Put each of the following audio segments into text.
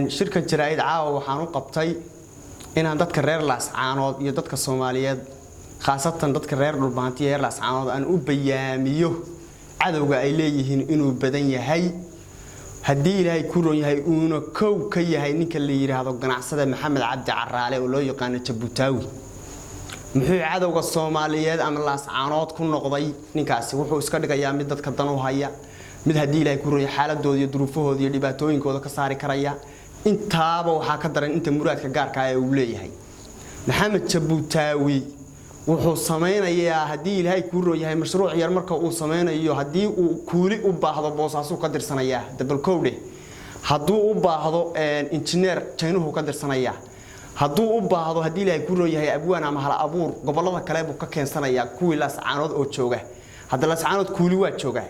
Shirkan jaraa'id caawa waxaan u qabtay inaan dadka reer Laascaanood iyo dadka Soomaaliyeed, khaasatan dadka reer Dhulbahanti iyo reer Laascaanood, aan u bayaamiyo cadowga ay leeyihiin inuu badan yahay, haddii Ilaahay ku roon yahay uuna kow ka yahay ninka la yidhaahdo ganacsada Maxamed Cabdi Caraale oo loo yaqaano Jabuutaawi. Muxuu cadowga Soomaaliyeed ama Laascaanood ku noqday ninkaasi? Wuxuu iska dhigayaa mid dadka dan u haya, mid haddii Ilaahay ku roon yahay xaaladooda iyo duruufahooda iyo dhibaatooyinkooda ka saari karaya. Intaaba waxaa ka daran inta muraadka gaarka ah ee uu leeyahay. Maxamed Jabuutaawi wuxuu samaynayaa, haddii Ilaahay kuu roon yahay, mashruuc yar marka uu samaynayo, haddii uu kuuli u baahdo, Boosaasuu ka dirsanayaa dabalkowdhe. Hadduu u baahdo injineer, Jaynuhu ka dirsanayaa. Hadduu u baahdo, haddii Ilaahay kuu roon yahay, abwaan ama hal abuur, gobollada kale buu ka keensanayaa kuwii Laascaanood oo jooga. Hadda Laascaanood kuuli waa jooga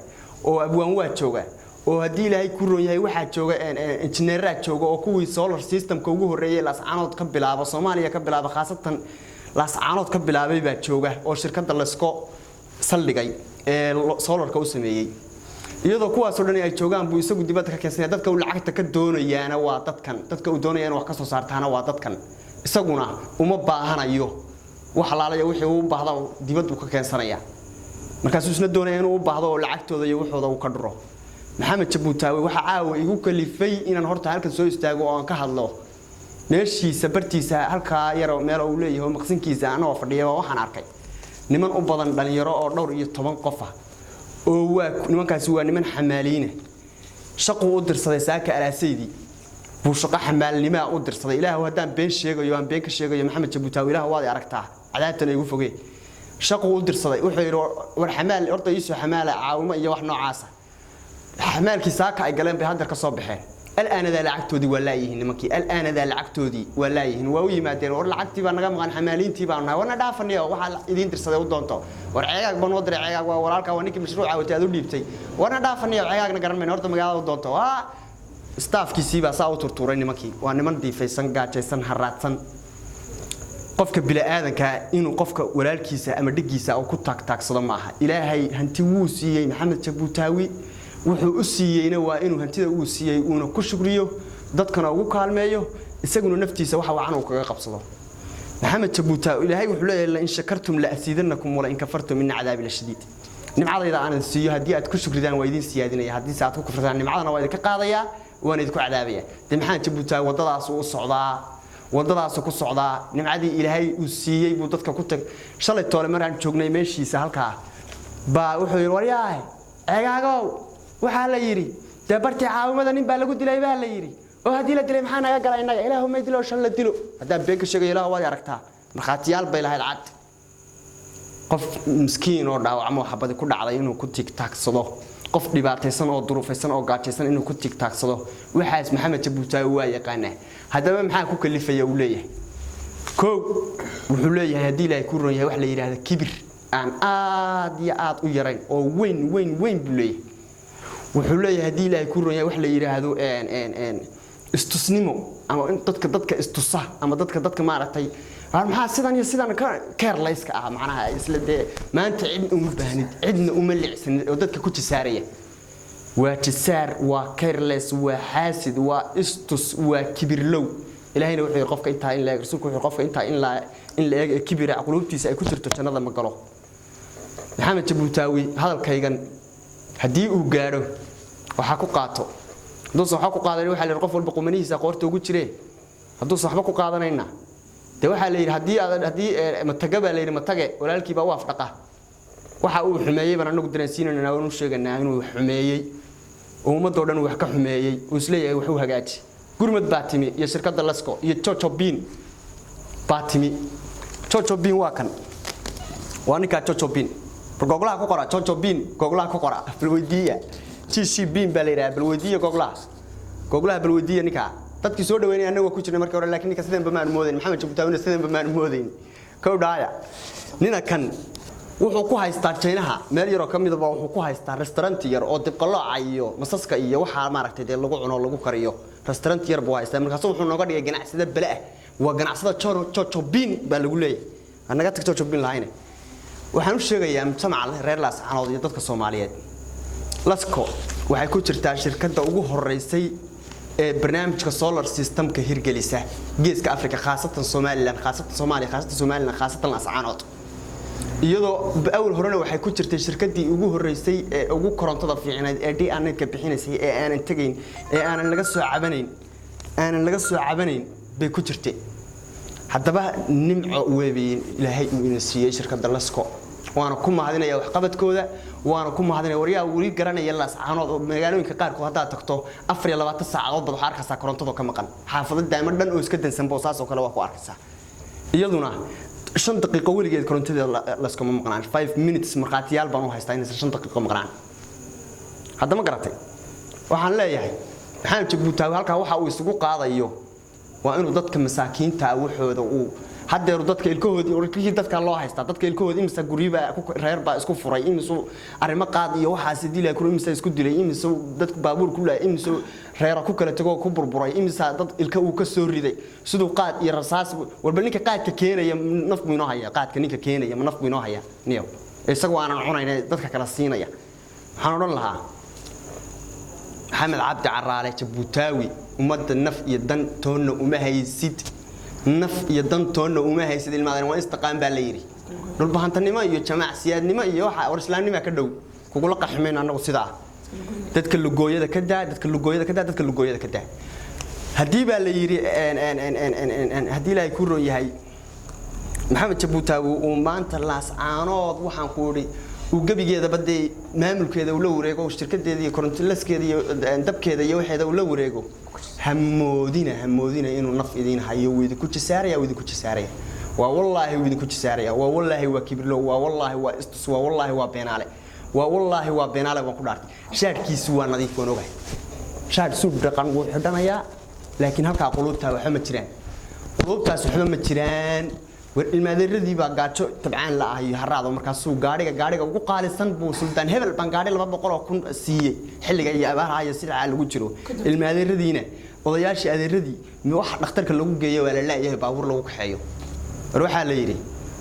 oo abwaan waa jooga oo haddii Ilaahay ku roon yahay waxaa jooga injineeraa jooga oo kuwii solar systemka ugu horreeyay Laascaanood ka bilaaba, Soomaaliya ka bilaaba, khaasatan Laascaanood ka bilaabay baa jooga oo shirkadda Laysko saldhigay ee solarka u sameeyey. Iyadoo kuwaasoo dhan ay joogaan buu isagu dibadda ka keensanaya. Dadka uu lacagta ka doonayaana waa dadkan, dadka uu doonaya in wax ka soo saartaana waa dadkan. Isaguna uma baahanayo wax alaalaya, wixii uu u baahda dibaddu ka keensanaya. Markaasuu isna doonaya inuu u baahdo oo lacagtooda iyo waxooda uu ka dhuro. Maxamed Jabuutaawi waxaa caawa igu kalifay inaan horta halkan soo istaago oo aan ka hadlo meeshiisa, bartiisa halkaa yaro meel uu leeyahay oo maqsinkiisa anagoo fadhiya. Waxaan arkay niman u badan dhalinyaro oo dhowr iyo toban qof ah oo waa nimankaasi waa niman xamaaliina. Shaquu u dirsaday saaka alaasaydii buu shaqo xamaalnimaa u dirsaday. Ilaahu haddaan been sheegayo, aan been ka sheegayo Maxamed Jabuutaawi, Ilaah waad aragtaa, cadaabtana igu fogee. Shaquu u dirsaday, wuxuu yidhi: "War xamaal horta iisoo xamaala, caawimo iyo wax noocaasa." Xamaalkii saaka ay galeen bay haddeer ka soo baxeen. Alaanadaa lacagtoodii waa laayihiin nimankii, alaanadaa lacagtoodii waa laayihiin. Waa u yimaadeen: "War lacagtii baa naga maqan, xamaaliintii baanu nahay." "Warna dhaafaniyo, waxaa idiin dirsaday u doonto." "War Ceegaag baa noo diray." "Ceegaag waa walaalka, waa ninkii mashruuca watay aad u dhiibtay." "Warna dhaafaniyo, Ceegaagna garan mayno, horta magaalada u doonto." Waa staafkiisii baa saa u turtuuray nimankii. Waa niman diifaysan, gaajaysan, haraadsan. Qofka bini'aadanka inuu qofka walaalkiisa ama dhigiisa uu ku taagtaagsado maaha. Ilaahay hanti wuu siiyey Maxamed Jabuutaawi. Wuxuu u siiyeyna waa inuu hantida uu siiyey uuna ku shukriyo, dadkana ugu kaalmeeyo, isaguna naftiisa waxa wacan uu kaga qabsado. Maxamed Jabuutaawi, Ilaahay wuxuu leeyahay: "لئن شكرتم لأزيدنكم ولئن كفرتم إن عذابي لشديد." Nimcadayda aanan siiyo haddii aad ku shukridaan, waa idiin siyaadinaya. Haddiise aad ku kufritaan, nimcadana waa idinka qaadayaa, waana idinku cadaabaya. Dee Maxamed Jabuutaawi waddadaas uu socdaa, waddadaasu ku socdaa. Nimcadii Ilaahay uu siiyey buu dadka ku tag. Shalay toole maraan joognay meeshiisa halkaa baa wuxuu yidhi: "Waryaahe Ceegaagow, waxaa la yidhi dee bartii caawimada nin baa lagu dilay baa la yidhi. Oo haddii la dilay maxaa naga gala innaga? Ilaahu may dilo, shan la dilo." Haddaan been ka sheegayo, Ilaahu waad aragtaa, markhaatiyaal bay lahayd cad. Qof miskiin oo dhaawacmo, xabadi ku dhacday inuu ku tigtaagsado, qof dhibaataysan oo duruufaysan oo gaajaysan inuu ku tigtaagsado, waxaas Maxamed Jabuutaawi waa yaqaanaa. Haddaba maxaa ku kalifaya uu leeyahay? Kow, wuxuu leeyahay, haddii Ilaahay ku roon yahay, wax la yidhaahda kibir aan aad iyo aad u yarayn oo weyn weyn weyn buu leeyahay. Wuxuu leeyahay, haddii Ilaahay ku roon yahay, wax la yidhaahdo istusnimo ama in dadka istusa ama dadka maaragtay maxaa sidan iyo sidan carelesska ah, macnaha isla dee maanta cidna uma baahnid, cidna uma licsanid, oo dadka ku jisaaraya. Waa jisaar, waa careless, waa xaasid, waa istus, waa kibirlow. Ilaahayna wuxuu yidhi qofka intaa in la eeg, Rasuulku wuxuu qofka intaa in la eeg ee kibira quluubtiisa ay ku jirto jannada ma galo. Maxamed Jabuutaawi hadalkaygan haddii uu gaadho, waxaa ku qaato. Hadduusan waxba ku qaadanin, waxaa la yidhi qof walba qumanihiisa qoorta ugu jiree. Hadduusan waxba ku qaadanayna, dee waxaa la yidhi haddii aad haddii mataga baa la yidhi matage walaalkii baa u afdhaqa. Waxa uu xumeeyey baan anagu dareensiinaynaa, waan u sheeganaa inuu xumeeyey oo ummadoo dhan wax ka xumeeyey uu isleeyahay wax u hagaaji. Gurmad baa timi iyo shirkadda Lasco iyo Jojo Bean baa timi. Jojo Bean waa kan, waa ninkaa Jojo Bean. Bal googlaha ku qora Jojo Bean, googlaha ku qora, balweydiiya. GC Bean baa la yidhaha. Balweydiiya googlaha, googlaha balweydiiya ninkaa. Dadkii soo dhaweynaya annagu waa ku jirnay markii hore, laakiin ninka sidanba maan moodayn. Maxamed Jabuutaawina sidanba maan moodayn. Kow dhaaya, nina kan wuxuu ku haystaa Jaynaha meel yaroo ka midaba, wuxuu ku haystaa restaurant yar oo dibqalooca iyo masaska iyo waxaa maaragtay dee lagu cuno, lagu kariyo. Restaurant yar buu haystaa. Markaasu wuxuu nooga dhigay ganacsada bele ah. Waa ganacsada Jojo Bean baa lagu leeyahay. Annaga tag Jojo Bean lahayne. Waxaan u sheegayaa mujtamaca reer Laascanood iyo dadka Soomaaliyeed, Lasco waxay ku jirtaa shirkadda ugu horeysay. Ee barnaamijka solar systemka hirgelisa Geeska Africa, khaasatan Somaliland, khaasatan Soomaaliya, khaasatan Somaliland, khaasatan Lascaanood. Iyadoo awal horena waxay ku jirtay shirkadii ugu horeysay ee ugu korontada fiicnayd ee dnka bixinaysay, ee aanan tegayn, ee aanan laga soo cabanayn, aanan laga soo cabanayn bay ku jirtay. Haddaba nimco weebiin Ilaahay uu ina siiyey shirkadda Lasco, waana ku mahadinaya waxqabadkooda, waana ku mahadinaya. Waryaa weli garanaya Laascaanood oo magaalooyinka qaarkood haddaad tagto 24 saacadood baad waxaa arkaysaa korontadoo ka maqan, xaafado daamo dhan oo iska dansan, boosaas oo kale waa ku arkaysaa. Iyaduna 5 daqiiqo weligeed korontadeeda laskama maqnaan, 5 minutes. Markhaatiyaal baan u haystaa inaysan 5 daqiiqo maqnaan. Haddama garatay? Waxaan leeyahay Maxamed Jabuutaawi halkaa waxa uu isugu qaadayo waa inuu dadka masaakiinta ah waxooda uu haddeeru dadka ilkahoodii, ilkihii dadka loo haystaa, dadka ilkahoodii. Imisa guryibaa reer baa isku furay? Imisu arrimo qaad iyo waxaas dilay kuro? Imisa isku dilay? Imisu dadku baabuur ku laayay? Imisu reera ku kala tegoo ku burburay? Imisa dad ilka uu ka soo riday siduu qaad iyo rasaas walba? Ninka qaadka keenaya naf buu inoo haya? Qaadka ninka keenaya ma naf buu inoo haya? Niyow, isagoo aanan cunayna dadka kala siinaya. Waxaan odhan lahaa Maxamed Cabdi Caraale Jabuutaawi, ummadda naf iyo dan toonna uma haysid, naf iyo dan toonna uma haysid. Ilmaadeen waa istaqaan baa la yidhi. Dhulbahantanimo iyo jamacsiyaadnimo iyo waxa war islaamnima ka dhow kugula qaxmayn annagu. Sidaa dadka lugooyada ka daa, dadka lugooyada ka daa, dadka lugooyada ka daa. Haddii baa la yidhi, haddii Ilaahay kuu roon yahay, Maxamed Jabuutaawi uu maanta Laascaanood, waxaan ku idhi, uu gebigeedaba dee maamulkeeda uu la wareego, shirkadeeda iyo korontilaskeeda iyo dabkeeda iyo waxeeda uu la wareego, hamoodina, hamoodina inuu naf idiin hayo. Wuu idinku jisaaraya, wuu idinku jisaaraya. Waa wallaahi wuu idinku jisaaraya. Waa wallaahi waa kibirlo, waa wallaahi waa istus, waa wallaahi waa beenaale, waa wallaahi waa beenaale. Waan ku dhaartay, shaadhkiisu waa nadiif, waan ogahay. Shaadh suud dhaqan wuu xidhanayaa, laakiin halkaa quluubtaa waxba ma jiraan, quluubtaas waxba ma jiraan. War ilmaadeeradii baa gaajo tabcaan la ah iyo haraado. Markaasuu gaadhiga ugu qaalisan buu, suldaan hebel baan gaadhi 200,000 siiyey, xilliga iyo abaaraha iyo silcaa lagu jiro. Ilmaadeeradiina, odayaashii adeeradii, wax dhakhtarka lagu geeyo waa la laayahay, baabuur lagu kaxeeyo. War waxaa la yidhi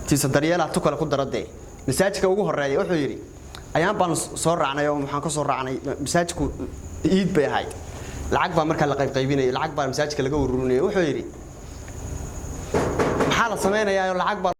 tiisa daryeelaa tu kale ku daradee. Masaajidka ugu horeeya wuxuu yidhi, ayaan baan soo raacnay oo waxaan ka soo raacnay masaajidku, iid bay ahayd, lacag baa markaa la qaybqaybinayay, lacag baa masaajidka laga ururinayay. Wuxuu yidhi, maxaa la samaynayaa? Lacag baa